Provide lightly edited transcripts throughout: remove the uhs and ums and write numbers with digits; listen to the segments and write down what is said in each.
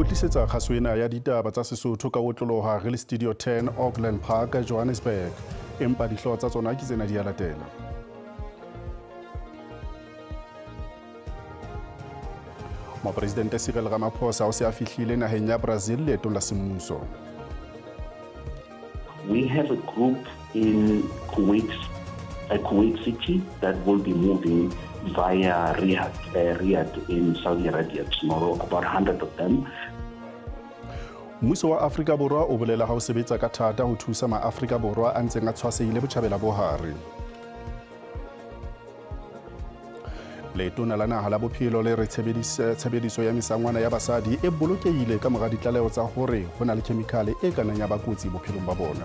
Tlisetsa kgaso ena ya ditaba tsa Sesotho ka otloloha re le Studio 10 Auckland Park, Johannesburg. Empa dihlooho tsa tsona ke tsena di a latela. Mopresidente Cyril Ramaphosa o se a fihlile naheng ya Brazil leetong la semmuso. We have a group in Kuwait, Kuwait City that will be moving via Riyadh in Saudi Arabia tomorrow, about 100 of them. Mmuso wa Afrika Borwa o bolela ha o sebetsa ka thata ho thusa maAfrika Borwa a ntseng a tshwasehile botjhabela bo hare. Letona la naha la bophelo le re tshebediso ya mesangwana ya basadi e bolokehile ka mora ditlaleho tsa hore ho na le khemikhale e ka nnang ya ba kotsi bophelong ba bona.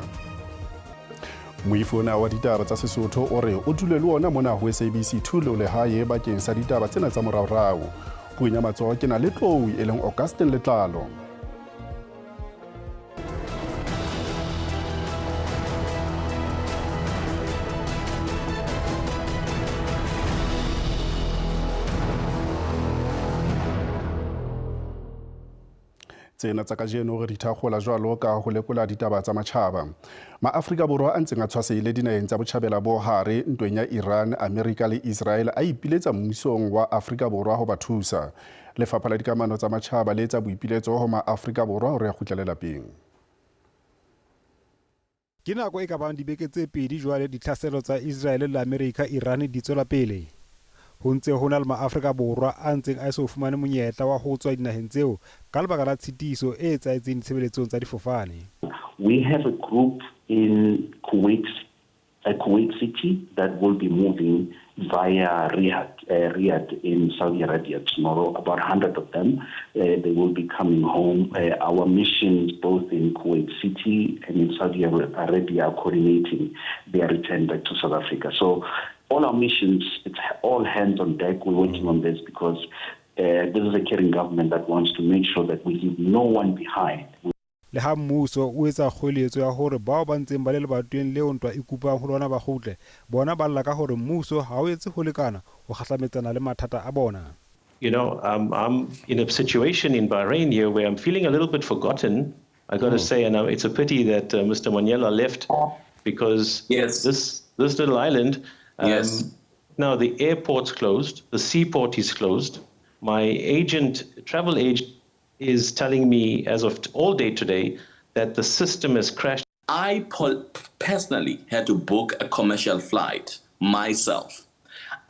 Moifo ona wa ditaba tsa Sesotho o re o dule le ona mona ho SABC 2 le lehae bakeng sa ditaba tsena tsa moraorao. Puong ya matsoho ke na le tlou e leng Augustin Letlalo. Tsena tsa kajeno re di thakgola jwalo ka ho lekola ditaba tsa matjhaba. MaAfrika Borwa a ntseng a tshwasehile dinaheng tsa botjhabela bo hare ntweng ya Iran, Amerika le Israel a ipiletsa mmusong wa Afrika Borwa ho ba thusa. Lefapha la dikamano tsa matjhaba le etsa boipiletso ho MaAfrika Borwa hore a kgutlele lapeng. Ke nako e ka bang dibeke tse pedi jwale ditlhaselo tsa Israel le Amerika Iran di tswela pele. Ho ntse ho na le maAfrika Borwa a ntseng a eso fumane monyetla wa ho tswa dinaheng tseo ka lebaka la tshitiso e etsahetseng ditshebeletsong tsa difofane. We have a group in Kuwait, Kuwait City that will be moving via Riyadh in Saudi Arabia tomorrow. About 100 of them, they will be coming home. Our missions both in Kuwait City and in Saudi Arabia are coordinating their return back to South Africa. So all our missions, it's all hands on deck. We're working on this because this is a caring government that wants to make sure that we leave no one behind. Le ha mmuso o etsa kgoeletso ya hore bao ba ntseng ba le lebatoweng leo ntwa e kupang ho lona ba kgutle, bona ba lla ka hore mmuso ha o etse ho lekana ho kgahlametsana le mathata a bona. I'm in a situation in Bahrain here where I'm feeling a little bit forgotten, I got to say, and it's a pity that Mr. Monyela left, because this little island, now the airport's closed, the seaport is closed. My agent, travel agent, is telling me as of all day today that the system has crashed. I personally had to book a commercial flight myself.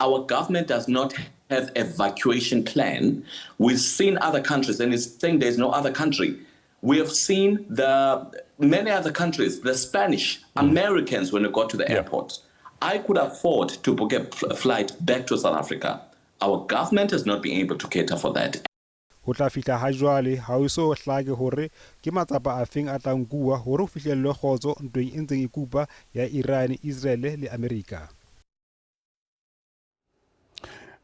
Our government does not have evacuation plan. We've seen other countries, and it's saying there's no other country. We have seen the many other countries, the Spanish, Americans, when we got to the airport. I could afford to book a flight back to South Africa. Our government has not been able to cater for that. Ho tla fihla ha jwale ha ho so hlake hore ke matsapa afeng a tla nkuwa hore ho fihlellwe kgotso ntweng e ntseng e kupa ya Iran, Israel le Amerika.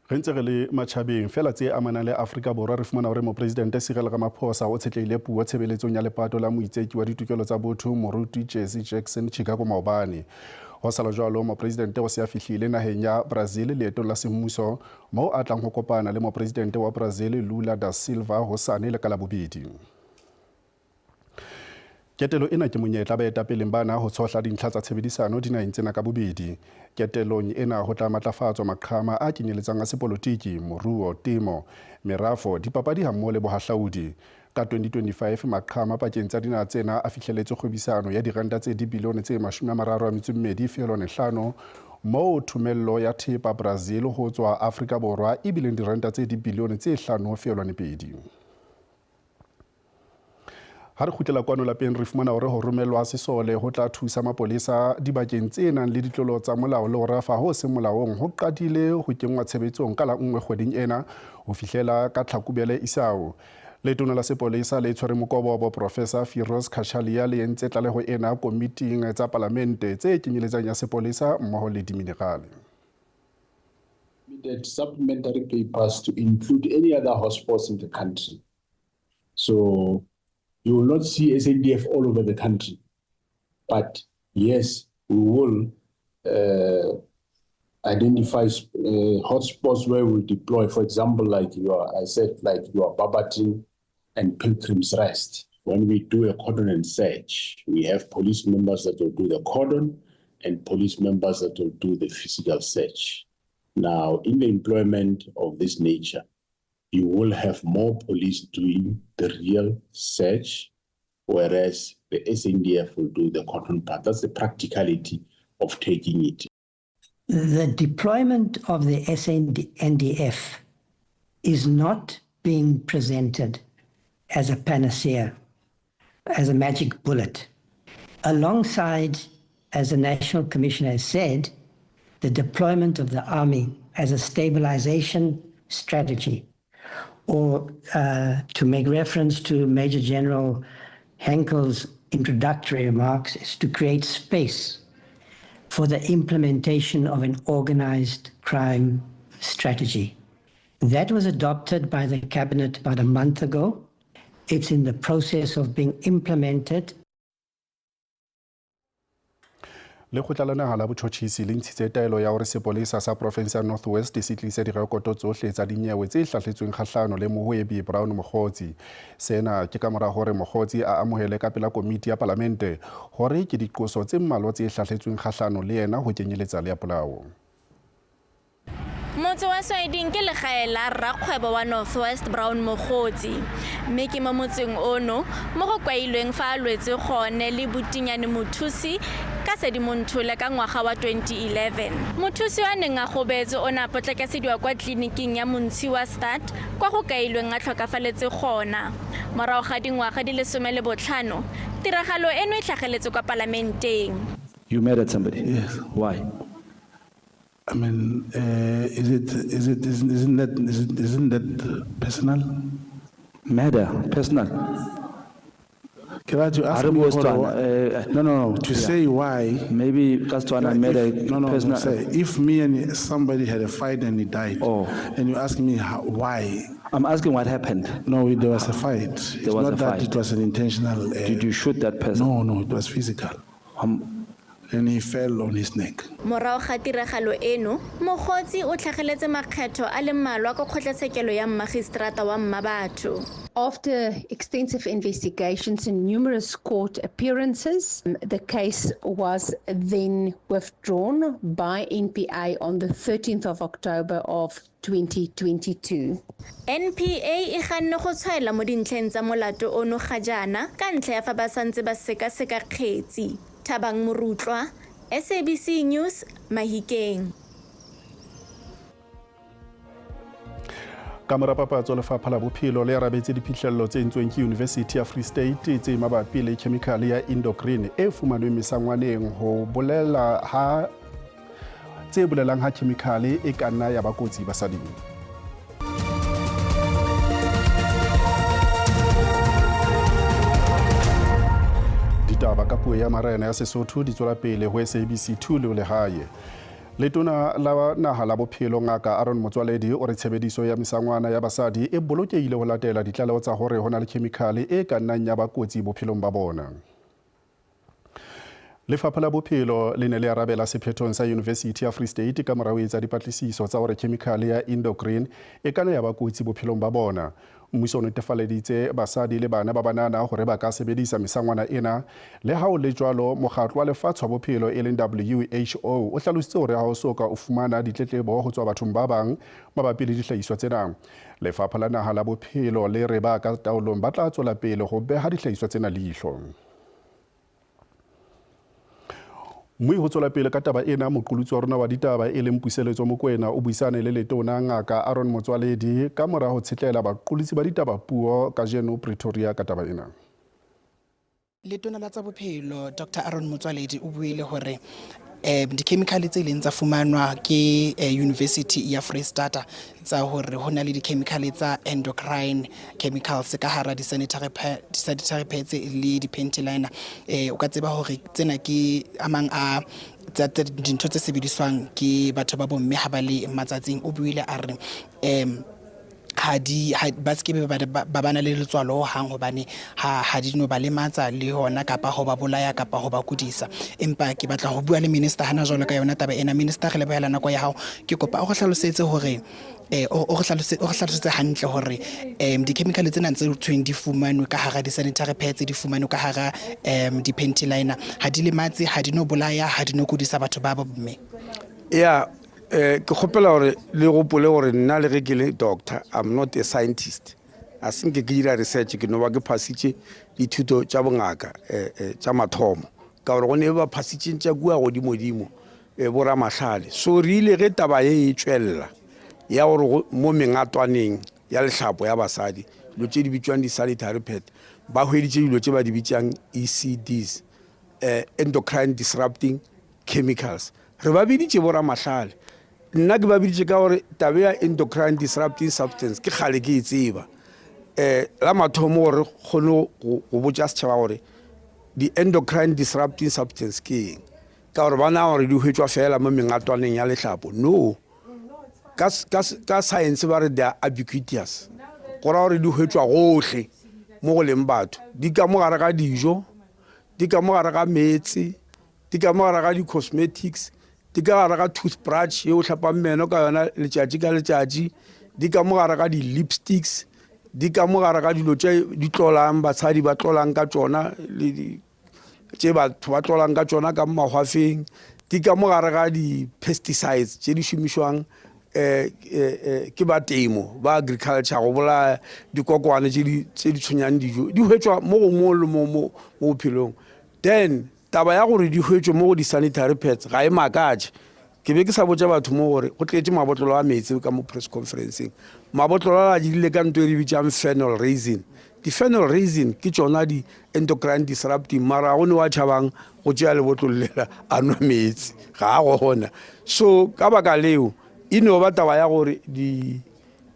Re ntse re le matjhabeng fela tse amanang le Afrika Borwa, re fumana hore Mopresidente Cyril Ramaphosa o tshetlehile puo tshebeletsong ya lepato la moitseki wa ditokelo tsa botho Moruti Jesse Jackson Chicago maobane. Ho sala jwalo, Mopresidente o se a fihlile naheng ya Brazil leetong la semmuso moo a tlang ho kopana le Mopresidente wa Brazil Lula da Silva hosane le ka Labobedi. Ketelo ena ke monyetla baetapeleng bana ho tshohla dintlha tsa tshebedisano dinaheng tsena ka bobedi. Ketelong ena ho tla matlafatswa maqhama a kenyeletsang a sepolotiki, moruo, temo, merafo, dipapadi hammoho le bohahlaudi. Ka 2025 maqhama pakeng tsa dinaha tsena a fihleletse kgwebisano ya diranta tse dibilione tse 32.5 moo thomello ya thepa Brazil ho tswa Afrika Borwa e bileng diranta tse dibilione tse 5.2. Ha re kgutlela kwano lapeng re fumana hore ho romellwa sesole ho tla thusa mapolesa dibakeng tse nang le ditlolo tsa molao le ho rafa ho seng molaong ho qadile ho kenngwa tshebetsong ka la 1 kgweding ena ho fihlela ka Tlhakubele isao. Letona la sepolesa le tshwere mokobobo Professor Firoz Cachalia le entse tlaleho ena komiting tsa palamente tse kenyeletsang ya sepolesa mmoho le diminerale. Supplementary papers to include any other hotspots in the country. So you will not see SANDF all over the country. But yes, we will identify hotspots where we deploy. For example, like you are, I said, like you are Barberton, and Pilgrim's Rest. When we do a cordon and search, we have police members that will do the cordon and police members that will do the physical search. Now, in the employment of this nature, you will have more police doing the real search, whereas the SANDF will do the cordon part. That's the practicality of taking it. The deployment of the SANDF is not being presented as a panacea, as a magic bullet. Alongside, as the National Commissioner has said, the deployment of the army as a stabilization strategy, or to make reference to Major General Henkel's introductory remarks, is to create space for the implementation of an organized crime strategy. That was adopted by the cabinet about a month ago. It's in the process of being implemented. Lekgotla la Naha la Botjhotjhisi le ntshitse taelo ya hore sepolesa sa province ya North West se tlise direkoto tsohle tsa dinyewe tse hlahletsweng kgahlano le mohwebi Brown Mogotsi. Sena ke ka mora hore Mogotsi a amohele ka pela komiti ya palamente hore ke diqoso tse mmalwa tse hlahletsweng kgahlano le yena ho kenyeletsa le ya polao. Motse wa Swaiding ke legae la rrakgwebo wa North West Brown Mogotsi, mme ke mo motseng ono mo go kwailweng fa a lwetse gone le Botinyane Mothusi ka Sedimonthole ka ngwaga wa 2011. Mothusi yo a neng a gobetse o ne a potlakasediwa kwa tleliniking ya Montshiwa Start kwa go kailweng a tlhokafaletse gona. Morago ga dingwaga di le 15, tiragalo eno e tlhageletse kwa palamenteng. You murdered somebody? Yes. Why? I mean, isn't that personal? Murder, personal. Can I ask Are me we for Setswana? no, to yeah. say why. Maybe ka Setswana murder If, no, personal. Say, if me and somebody had a fight and he died, Oh. and you ask me how, why? I'm asking what happened. No, there was a fight. It's was not a that fight. It was an intentional. Did you shoot that person? No, it was physical. And he fell on his neck. Morago ga tiragalo eno, Mogotsi o tlhageletse makgetho a le mmalwa kwa kgotlatshekelo ya mmagiseterata wa Mmabatho. After extensive investigations and numerous court appearances, the case was then withdrawn by NPA on the 13th of October of 2022. NPA e ganne go tshwaela mo dintlheng tsa molato ono ga jaana ka ntlha ya fa ba santse ba sekaseka kgetsi. Thabang Morutlwa, SABC News, Mahikeng. Ka mora papatso, Lefapha la Bophelo le arabetse diphihlello tse entsweng ke University ya Free State tse mabapi le chemical ya endocrine e fumanweng mesangwaneng ho bolela ha tse bolelang ha chemical e ka nna ya ba kotsi basading. Ditaba ka puo ya marena ya Sesotho di tswela pele ho SABC 2 le lehae. Letona la Naha la Bophelo Ngaka Aaron Motsoaledi o re tshebediso ya mesangwana ya basadi e bolokehile ho latela ditlaleho tsa hore ho na le chemical e ka nnang ya ba kotsi bophelong ba bona. Lefapha la Bophelo le ne le arabela sephethong sa University ya Free State ka mora ho etsa dipatlisiso tsa hore chemical ya endocrine e ka nna ya ba kotsi bophelong ba bona. Mmuso o netefaleditse basadi le bana ba banana hore ba ka sebedisa mesangwana ena. Le ha ho le jwalo, mokgatlo wa lefatshe wa bophelo e leng WHO o hlalositse hore ha o so ka o fumana ditletlebo ho tswa bathong ba bang mabapi le dihlahiswa tsena. Lefapha la Naha la Bophelo le re ba ka taolong ba tla tswela pele ho beha dihlahiswa tsena leihlo. Mme ho tswela pele ka taba ena, moqolotsi wa rona wa ditaba e leng Puseletso Mokoena o buisane le letona Ngaka Aaron Motsoaledi ka mora ho tshetlela baqolotsi ba ditaba puo kajeno Pretoria ka taba ena. Letona la tsa bophelo Dr Aaron Motsoaledi o buile hore di-chemical tse leng tsa fumanwa ke University ya Freistata tsa hore ho na le di-chemical tsa endocrine chemicals ka hara di-sanitary pads le di-panty liner. O ka tseba hore tsena ke amang a dintho tse sebediswang ke batho ba bomme ha ba le matsatsing. O buile a re Ha di ba se ke ba bana le letswalo hang hobane ha di no ba lematsa le hona kapa ho ba bolaya kapa ho ba kudisa. Empa ke batla ho bua le minister hana jwalo ka yona taba ena. Minister, re lebohela nako ya hao. Ke kopa o re hlalosetse hore o re hlalosetse hantle hore di-chemical tsena tse thweng di fumanwe ka hara di-sanitary pads, di fumanwe ka hara di-panty liner, ha di lematse, ha di no bolaya, ha di no kudisa batho ba bomme. Ya, ke kgopela hore le gopole gore nna le ge ke le doctor, I'm not a scientist. A se nke ke dira research, ke no ba ke phasitše dithuto tša bongaka tša mathomo, ka gore go ne ba phasitšeng tša kua godimodimo boramahlale. So re ile ge taba ye e tšwelela ya gore mo mengatwaneng ya lehlapo ya basadi, dilo tše di bitšwang di-sanitary pad, ba hweditše dilo tše ba di bitšang ECDs, endocrine disrupting chemicals. Re ba biditše boramahlale. Nna ke ba biditše ka gore taba ya endocrine disrupting substance ke kgale ke e tseba. La mathomo gore kgone go botša setšhaba gore di-endocrine disrupting substance ke eng, ka gore ba nagana gore di hwetšwa fela mo mengatwaneng ya lehlapo. No, ka science ba re they are ubiquitous, go ra gore di hwetšwa gohle mo go leng batho. Di ka mo gare ga dijo, di ka mo gare ga meetse, di ka mo gare ga di-cosmetics, di ka gare ga toothbrush ye o hlapang meno ka yona letšatši ka letšatši, di ka mo gare ga di-lipsticks, di ka mo gare ga dilo tše di tlolang, basadi ba tlolang ka tšona, le tše batho ba tlolang ka tšona ka mahwafeng, di ka mo gare ga di-pesticides tše di šomišwang ke ba temo, ba agriculture, go bolaya dikokwane tše di tshwenyang dijo. Di hwetšwa mo gongwe le mo mo bophelong. Then taba ya gore di hwetšwe mo go di-sanitary pads ga e makatše. Ke be ke sa botša batho mo gore go tletše mabotlolo a meetse ka mo press conferenceng. Mabotlolo a dirile ka nto e re bitšang phenol resin. Di-phenol resin ke tšona di-endocrine disrupting, mara go ne wa tšhabang go tšea lebotlolo lela a nwa meetse, ga a gona. So ka baka leo e no ba taba ya gore di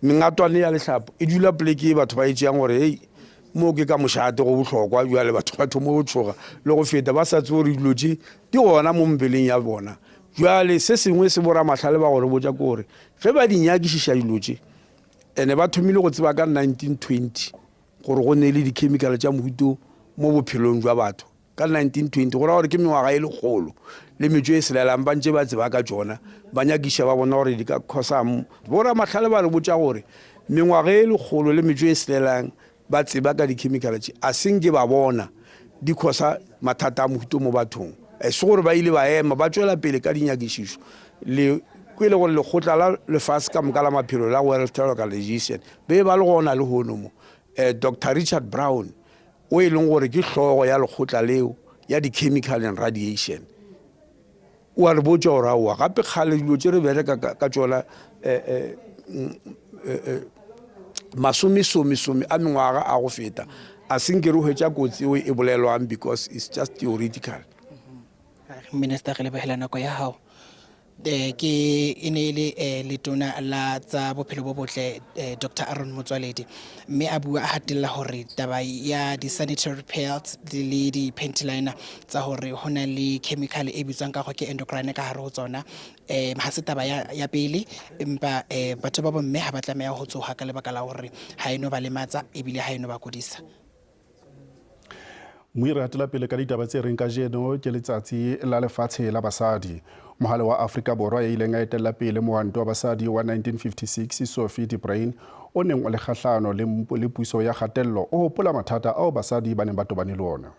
mengatwane ya lehlapo e dula poleke e batho ba e tšeang gore hei mo ke ka mošate go bohlokwa. Bjale batho ba thoma go tšhoga le go feta, ba sa tsebe gore dilo tše di gona mo mebeleng ya bona. Bjale se sengwe se boramahlale ba go re botša ke gore ge ba di nyakišiša dilo tše, ene ba thomile go tseba ka 1920 gore go ne le di-chemical tša mohuto mo bophelong jwa batho. Ka 1920, go ra gore ke mengwaga e lekgolo le metšo e selelang ba ntše ba tseba ka tšona, ba nyakiša ba bona gore di ka causa. Boramahlale ba re botša gore mengwaga e lekgolo le metšo e selelang ba tseba ka di-chemical tše, a se nke ba bona di causa mathata a mohuto mo bathong. E se gore ba ile ba ema, ba tšwela pele ka dinyakišišo. Le kwele gore lekgotla la lefase ka moka la maphelo la World Health Organization be ba le gona lehono mo. Doctor Richard Brown o e leng gore ke hlogo ya lekgotla leo ya di-chemical and radiation, o a re botša gore aowa gape kgale dilo tše re bereka ka tšona masomesomesome a mengwaga a go feta, a se nke re hwetša kotsi eo e bolelwang because it's just theoretical. Minister, re lebohela nako ya hao. Ke e ne e le letona la tsa bophelo bo botle Dr Aaron Motsoaledi, mme a bua a hatella hore taba ya di-sanitary pads le di-panty liner tsa hore ho na le chemical e bitswang ka hore ke endocrine ka hare ho tsona, ha se taba ya pele, empa batho ba bomme ha ba tlameha ho tsoha ka lebaka la hore ha e no ba lematsa ebile ha e no ba kodisa. Moire hatela pele ka ditaba tse reng kajeno ke letsatsi la lefatshe la basadi. Mohale wa Afrika Borwa ya ileng a etella pele mohwanto wa basadi wa 1956 Sophie de Bruyn o neng o le kgahlano le puso ya kgatello o hopola mathata ao basadi ba neng ba tobane le ona.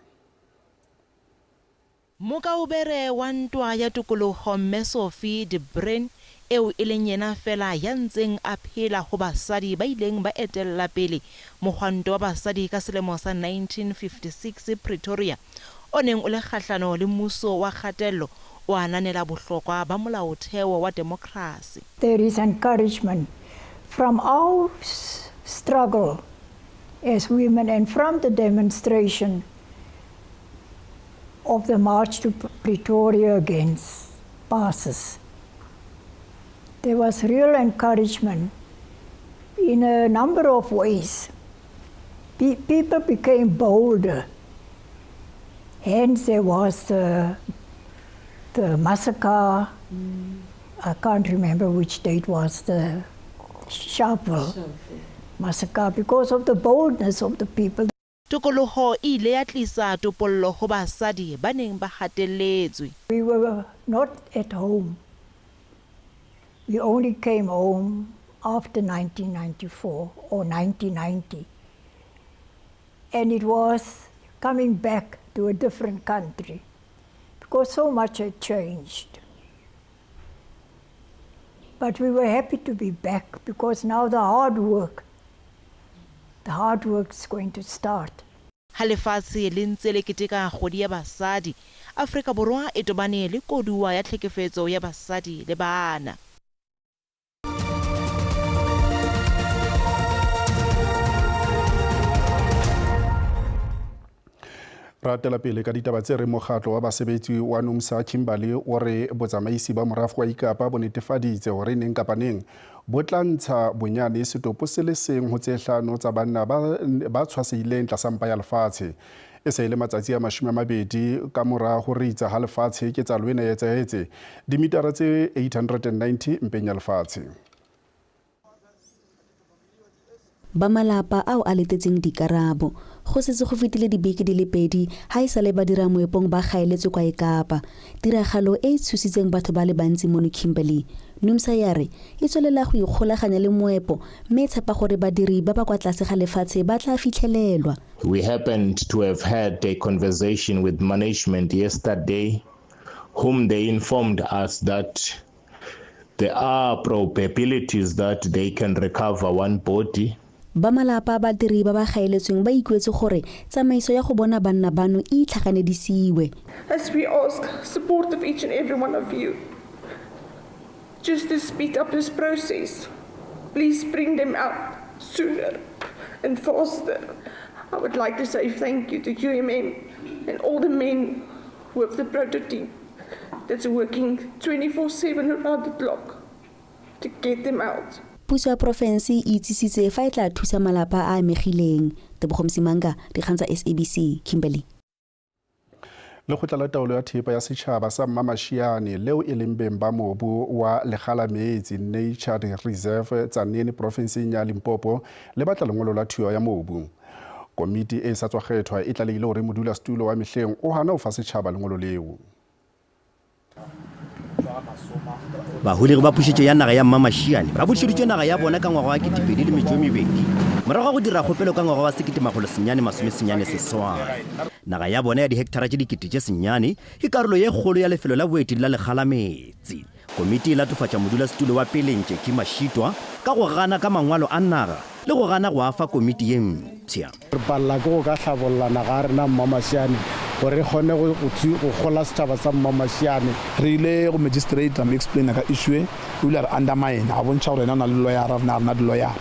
Mokaubere wa ntwa ya tokoloho Mme Sophie de Bruyn eo e leng yena feela ya ntseng a phela ho basadi ba ileng ba etella pele mohwanto wa basadi ka selemo sa 1956 Pretoria o neng o le kgahlano le mmuso wa kgatello, o ananela bohlokwa ba molaotheo wa demokrasi. There is encouragement from our struggle as women and from the demonstration of the march to Pretoria against passes. There was real encouragement in a number of ways. People became bolder. Hence there was the massacre. I can't remember which date was the Sharpeville. massacre because of the boldness of the people. Tokoloho e ile ya tlisa topollo ho basadi ba neng ba hatelletswe. We were not at home. We only came home after 1994 or 1990. And it was coming back to a different country because so much had changed. But we were happy to be back because now the hard work, the hard work is going to start. Ha lefatshe le ntse le keteka kgwedi ya basadi, Afrika Borwa e tobane le koduwa ya tlhekefetso ya basadi le bana. Ratela pele ka ditaba tse reng mokgatlo wa basebetsi wa NUMSA Kimberley o re botsamaisi ba morafo wa Ikapa bo netefaditse hore neng kapa neng bo tla ntsha bonyane setopo se le seng ho tse hlano tsa banna ba tshwasehileng tlasa mpa ya lefatshe. E se e le matsatsi a 20 ka mora ho ritsa ha lefatshe ketsahalo ena e etsahetse dimitara tse 890 mpeng ya lefatshe. Ba malapa ao a letetseng dikarabo. Go setse go fetile dibeke di le pedi ha e sale badira moepong ba gaeletswe kwa Ekapa. Tiragalo e e tshositseng batho ba le bantsi mono Kimberley. NUMSA ya re e tswelela go ikgolaganya le moepo mme e tshepa gore badiri ba ba kwa tlase ga lefatshe ba tla fitlhelelwa. We happened to have had a conversation with management yesterday, whom they informed us that there are probabilities that they can recover one body. Ba malapa a badiri ba ba gaeletsweng ba ikuetse gore tsamaiso ya go bona banna bano e itlhaganedisiwe. As we ask support of each and every one of you, just to speed up this process, please bring them out sooner and faster. I would like to say thank you to QMM and all the men with the prototype that's working 24/7 around the clock to get them out. Puso ya porofense e itsisitse fa e tla thusa malapa a amegileng. Tebogo Msimanga, dikgang tsa SABC, Kimberley. Lekgotla la taolo ya thepa ya setjhaba sa Mmamashiyane leo e leng beng ba mobu wa Lekgalametsi Nature Reserve Tzaneen porofenseng ya Limpopo le batla lengolo la thuo ya mobu. Komiti e sa tswa kgethwa e tlalehile hore modulasetulo wa mehleng o hana ho fa setjhaba lengolo leo. Baholegi ba pušetšo ya naga ya Mmamashiyane ba bušeditšwe naga ya bona ka ngwaga wa 2002 morago ga go dira kgopelo ka ngwaga wa 1998. Naga ya bona ya dihektara tše 9,000 ke karolo ye kgolo ya lefelo la boeti la Lekgalametsi. Komiti e latofatša modulasetulo wa peleng Jackie Mashitwa ka go gana ka mangwalo a naga le go gana go afa komiti ye mpsha. Re palela ke go ka hlabolla naga ya rena Mmamashiyane gore re kgone go gola setšhaba sa Mmamashiyane. Re ile go magistrate ra mo explaina ka issue e, o ile a re undermine, a bontšha gore yena o na le lawyer, rena ga re na di-lawyer.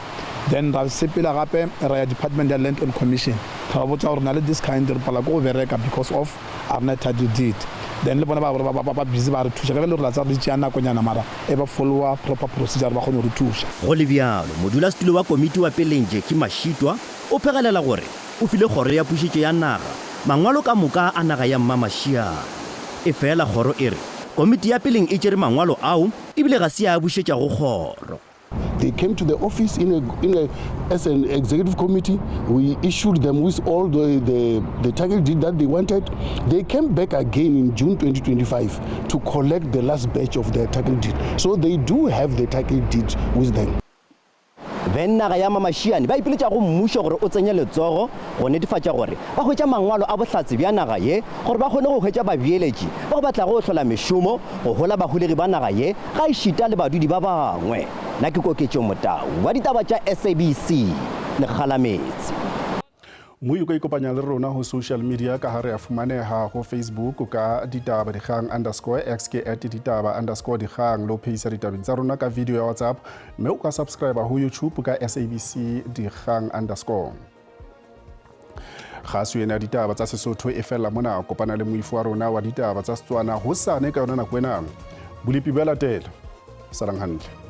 Then ra sepela gape ra ya department ya Land and Commission, ra ba botša gore re na le this kind, re palela ke go bereka because of a rena title deed. Then le bona ba gore ba busy ba re thuša, ka ge le gore la tseba di tšea nakonyana, mara e ba followa proper procedure ba kgone go re thuša. Go le bjalo, modulasetulo wa komiti wa peleng Jackie Mashitwa o phegelela gore o file kgoro ya pušetšo ya naga mangwalo ka moka a naga ya Mmamashiyane. Efela kgoro e re komiti ya peleng e tšere mangwalo ao ebile ga se ya a bušetša go kgoro. They came to the office as an executive committee. We issued them with all the title deed that they wanted. They came back again in June 2025 to collect the last batch of their title deed. So they do have the title deed with them. Beng naga ya Mmamashiyane ba ipiletša go mmušo gore o tsenye letsogo go netefatša gore ba hwetša mangwalo a bohlatse bja naga ye gore ba kgone go hwetša babeeletši bao ba tlago hlola mešomo go hola baholegi ba naga ye gaešita le badudi ba bangwe. Nna ke Koketšo Motau wa ditaba tša SABC, Lekgalametsi. Mo o ka ikopanya le rona ho social media ka ha re a fumaneha ho Facebook ka ditaba dikgang underscore X ke at ditaba underscore dikgang, le ho phehisa ditabeng tsa rona ka video ya WhatsApp, mme o ka subscribe ho YouTube ka SABC dikgang underscore. Kgaso ena ya ditaba tsa Sesotho e fella mona. Kopana le moifo wa rona wa ditaba tsa Setswana hosane ka yona nako ena. Bolepi ba latela. Salang hantle.